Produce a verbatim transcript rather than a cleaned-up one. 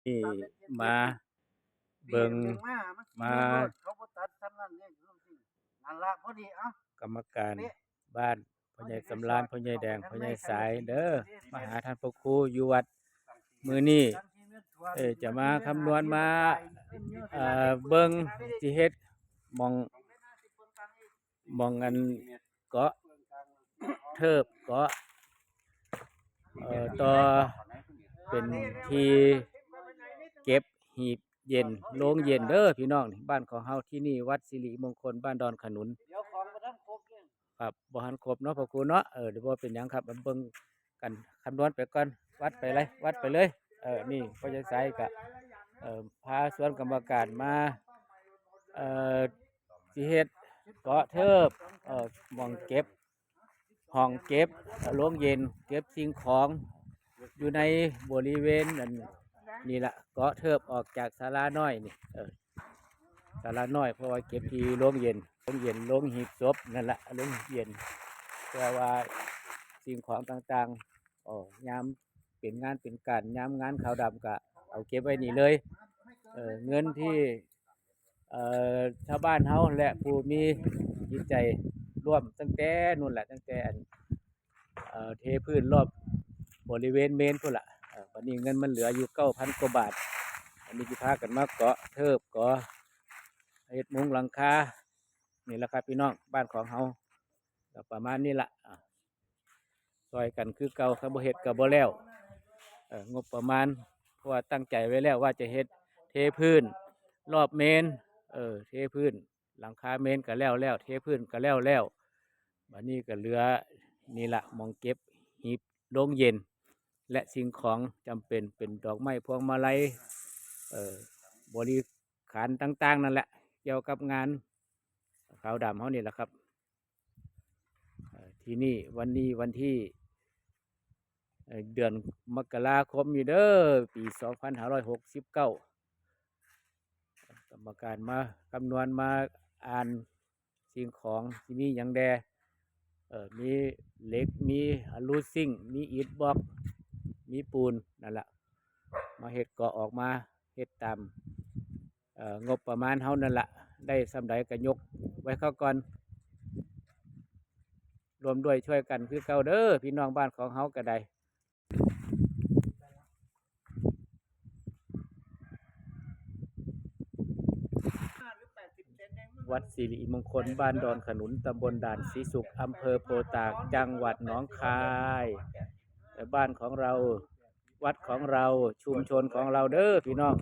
นี่มาเบิ่ง มา เขาบ่ตัดซ้ำนั่นเด้ นั่นล่ะ พอดี เอ้า กรรมการบ้าน พ่อใหญ่สำราญ พ่อใหญ่แดง พ่อใหญ่สายเด้อ มาหาท่านพระครูอยู่วัด มื้อนี้ เอ่อ จะมาคำนวณมา เอ่อ เบิ่งสิเฮ็ดหม่อง หม่องอันเกาะเทิบเกาะ เอ่อ ต่อเป็นที่เก็บหีบเย็น โลงเย็นเด้อพี่น้อง บ้านของเฮาที่นี่ วัดสิริมงคล บ้านดอนขนุน ครับ บ่ทันครบเนาะ พระครูเนาะ เออ เดี๋ยวบ่เป็นหยังครับ มาเบิ่งกัน คำนวณไปก่อน วัดไปเลย วัดไปเลย เออ นี่ พ่อใหญ่สายก็ เอ่อ พาส่วนกรรมการมา เอ่อ สิเฮ็ดเกาะเทิบ เอ่อ หม่องเก็บ ห้องเก็บ เอ่อ โลงเย็น เก็บสิ่งของ อยู่ในบริเวณอันนี่ละ เกาะเทิบออกจากศาลาน้อยนี่ เออ ศาลาน้อย เพราะว่าเก็บที่โลงเย็น โลงเย็น โลงหีบศพนั่นละ โลงหีบเย็น เพื่อว่าสิ่งของต่างๆ อ๋อ ยามเป็นงานเป็นการ ยามงานขาวดำก็เอาเก็บไว้นี่เลย เอ่อ เงินที่ เอ่อ ชาวบ้านเฮาและผู้มีจิตใจร่วมตั้งแต่นู่นแหละ ตั้งแต่อัน เอ่อ เทพื้นรอบบริเวณเมนพู้นละ เอ่อ บัดนี้เงินมันเหลืออยู่เก้าพันกว่าบาท อันนี้สิพากันมาเกาะเทิบ เกาะเฮ็ดมุงหลังคา นี่แหละครับพี่น้อง บ้านของเฮาก็ประมาณนี้ละ อ่ะ ซอยกันคือเก่า คันบ่เฮ็ดก็บ่แล้ว เอ่อ งบประมาณ เพราะว่าตั้งใจไว้แล้วว่าจะเฮ็ดเทพื้นรอบเมน เออ เทพื้น หลังคาเมนก็แล้วแล้ว เทพื้นก็แล้วแล้ว บัดนี้ก็เหลือนี่ละ หม่องเก็บหีบโลงเย็น และสิ่งของจำเป็น เป็นดอกไม้พวงมาลัย เอ่อ บริขารต่างๆ นั่นแหละ เกี่ยวกับงานขาวดำเฮานี่แหละครับ เอ่อ ที่นี่ วันนี้วันที่ เอ่อ เดือนมกราคมอยู่เด้อ ปีสองพันห้าร้อยหกสิบเก้า กรรมการมาคำนวณมาอ่านสิ่งของสิมีหยังแด่ เอ่อ มีเหล็ก มีอะลูซิง มีอิฐบล็อก มีปูน นั่นละ มาเฮ็ดเกาะออกมา เฮ็ดตาม เอ่อ งบประมาณเฮานั่นละ ได้ส่ำใดก็ยกไว้เขาก่อน ร่วมด้วยช่วยกันคือเก่าเด้อ พี่น้องบ้านของเฮาก็ได้ วัดสิริมงคล บ้านดอนขนุน ตำบลด่านสีสุข อำเภอโพตาก จังหวัดหนองคาย เอ่อ บ้านของเรา วัดของเรา ชุมชนของเราเด้อพี่น้อง